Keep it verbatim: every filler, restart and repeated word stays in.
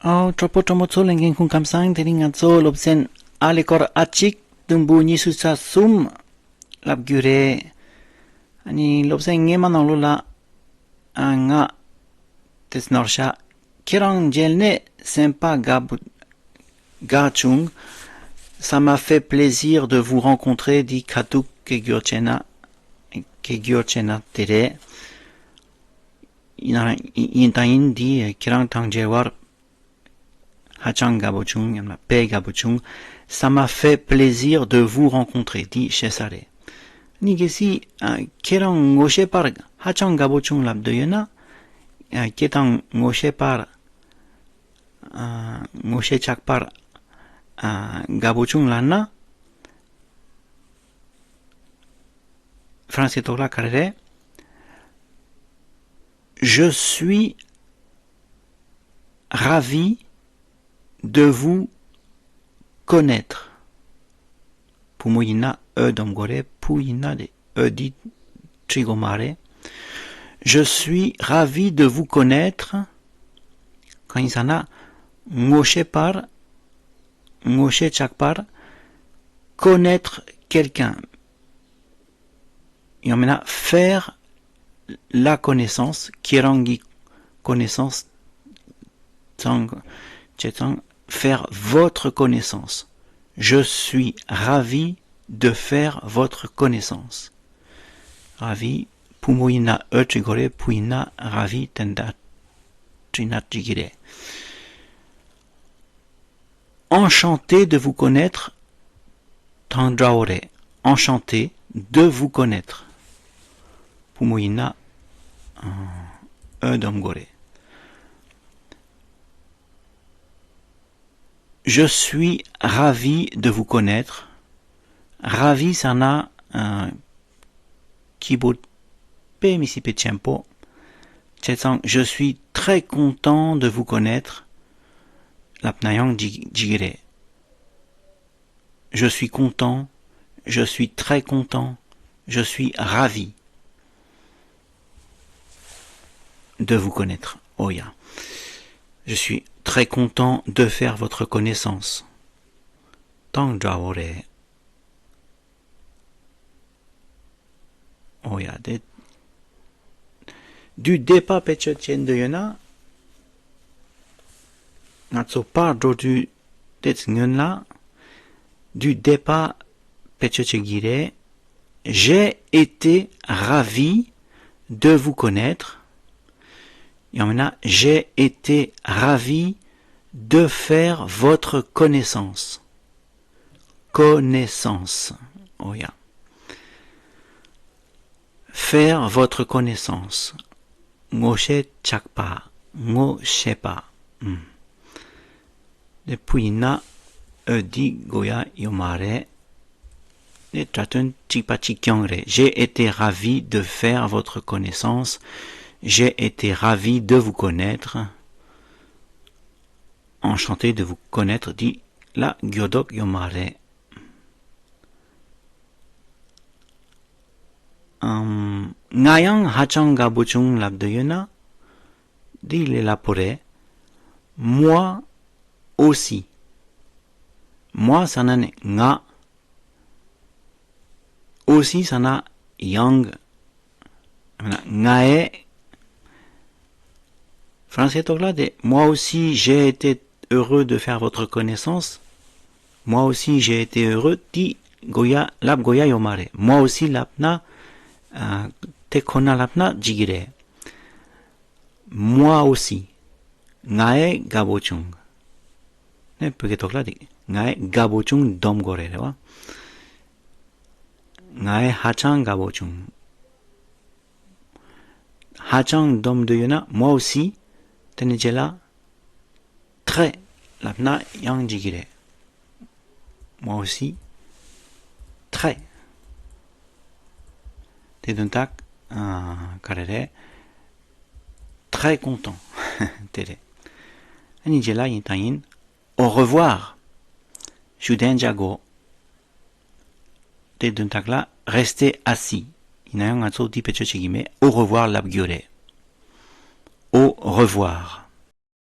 ཨའོ། གྲོགས་པོ་གྲོགས་མོ་ཚོ་ལྷན་རྒྱས་སྐུ་ཁམས་བཟང་། དེ་རིང་ང་ཚོ་སློབ་ཚན་ཨ་ཀླད་ཀོར་ཨ་གཅིག་དུམ་བུ་ཉི་ཤུ་རྩ་གསུམ་ལབ་རྒྱུ་རེད། ཨ་ནི་སློབ་ཚན་སྔས་མ་ནང་ལོགས་ལ། ཨ། ང་དེ་ནོར་ཤ། ཁྱེད་རང་མཇལ་ནས་སེམས་པ་དགའ་བུ་དགའ་བྱུང་། Ça m'a fait plaisir de vous rencontrer འདི་ཁ་ཐུག་སྐད་སྒྱུར་བྱས་ན། སྐད་སྒྱུར་བྱས་ན་དེ་རེད། ཡིན་ན་ཡིན་དང་ཡིན་འདི་ཁྱེད་རང་དང་མཇལ་བར་ཧ་ཅང་དགའ་པོ་བྱུང་། ཡང་ན་དཔེ་དགའ་པོ་བྱུང་། Ça m'a fait plaisir de vous rencontrer འདི་ཞེ་ས་རེད། ནི་གལ་སྲིད་ཨ། ཁྱེད་རང་ངོ་ཤེས་པར་ཧ་ཅང་དགའ་པོ་བྱུང་ལབ་འདོད་ཡོད་ན། ཨ། ཁྱེད་དང་ངོ་ཤེས་པར། ཨ། ངོ་ཤེས་ཆགས་པར། ཨ། དགའ་པོ་བྱུང་ལབ་ན། ཧྥ་རན་སིའི་ཐོག་ལ་ག་རེ་རེད། Je suis ravi de vous connaître. བུ་མོ་ཡིན་ན་འོ་སྡོམ་དགོས་རེད། བུ་ཡིན་ན་དེ་འོ་འདི་བྲི་དགོས་མ་རེད། Je suis ravi de vous connaître. གང་ཡིན་ཟེར་ན། ངོ་ཤེས་པར། ངོ་ཤེས་ཆགས་པར། Connaître quelqu'un. ཡང་མིན་ན། faire la connaissance. ཁྱེད་རང་གི་connaissance དང་བྱས་ཙང་། Faire votre connaissance. Je suis ravi de faire votre connaissance. Ravi བུ་མོ་ཡིན་ན་འོ་བྲི་དགོས་རེད། བུ་ཡིན་ན་ravi དེ་འདྲ་བྲིས་ན་འགྲིག་གི་རེད། Enchanté de vous connaître. དང་འདྲ་བོ་རེད། Enchanté de vous connaître. བུ་མོ་ཡིན་ན་འོ་སྡོམ་དགོས་རེད། Je suis ravi de vous connaître. Ravi ཟེར་ན། ཨ། སྐྱིད་པོ། དཔེ་མི་སྲིད་པའི་ཆེན་པོ། བྱས་ཙང་། Je suis très content de vous connaître. ལབ་ན་ཡང་འགྲིག་འགྲིག་གི་རེད། Je suis content. Je suis très content. Je suis ravi de vous connaître. Oh, yeah. Je suis très content de faire votre connaissance. དང་འདྲ་བོ་རེད། Oh, yeah. དེ། Du départ བེད་སྤྱོད་བྱེད་འདོད་ཡོད་ན། ང་ཚོ་ཕར་འགྲོ་དུས་དེ་སྔོན་ལ། Du départ བེད་སྤྱོད་བྱེད་ཀྱི་རེད། J'ai été ravi de vous connaître. ཡང་མིན་ན། J'ai été ravi de faire votre connaissance. Connaissance. Oh, yeah. Faire votre connaissance. ངོ་ཤེས་ཆགས་པ། ངོ་ཤེས་པ། ཨུམ། དེ་བུ་ཡིན་ན་འོ་འདི་དགོས་ཡ་ཡོད་མ་རེད། དེ་སྒྲ་དོན་གཅིག་པ་གཅིག་རྐྱང་རེད། J'ai été ravi de faire votre connaissance. J'ai été ravi de vous connaître. Enchanté de vous connaître འདི་ལ་འགྱུར་ལྡོག་ཡོད་མ་རེད། ཨམ། ང་ཡང་ཧ་ཅང་དགའ་པོ་བྱུང་ལབ་འདོད་ཡོད་ན། འདི་ལས་སླ་པོ་རེད། Moi aussi. Moi ཟེར་ན་ནི་ང་། Aussi ཟེར་ན་ཡང་། ང་ཡང་། ཧྥ་རན་སིའི་ཐོག་ལ་དེ། Moi aussi j'ai été heureux de faire votre connaissance. Moi aussi j'ai été heureux འདི་དགོས་ཡ། ལབ་དགོས་ཡ་ཡོད་མ་རེད། Moi aussi ལབ་ན། ཨ། དེ་ཁོ་ན་ལབ་ན་འགྲིག་གི་རེད། Moi aussi. ང་ཡང་དགའ་པོ་བྱུང་། ནས་བོད་སྐད་ཐོག་ལ་དེ། ང་ཡང་དགའ་པོ་བྱུང་སྡོམ་དགོས་རེད། རེད་བ། ང་ཡང་ཧ་ཅང་དགའ་པོ་བྱུང་། ཧ་ཅང་སྡོམ་འདོད་ཡོད་ན། Moi aussi དེ་ནས་རྗེས་ལ་très ལབ་ན་ཡང་འགྲིག་གི་རེད། Moi aussi très. དེ་དོན་དག་ཨ། ག་རེ་རེད། Très content དེ་རེད། ཨ་ནི་རྗེས་ལ་ཡིན་དང་ཡིན། Au revoir. ཞུ་དན་ཇ་གོ་དེ་དོན་དག་ལ་rester assis. ཡིན་ན་ཡང་ང་ཚོ་འདི་བེད་སྤྱོད་བྱེད་ཀྱི་མེད། Au revoir ལབ་རྒྱུ་རེད། Au revoir.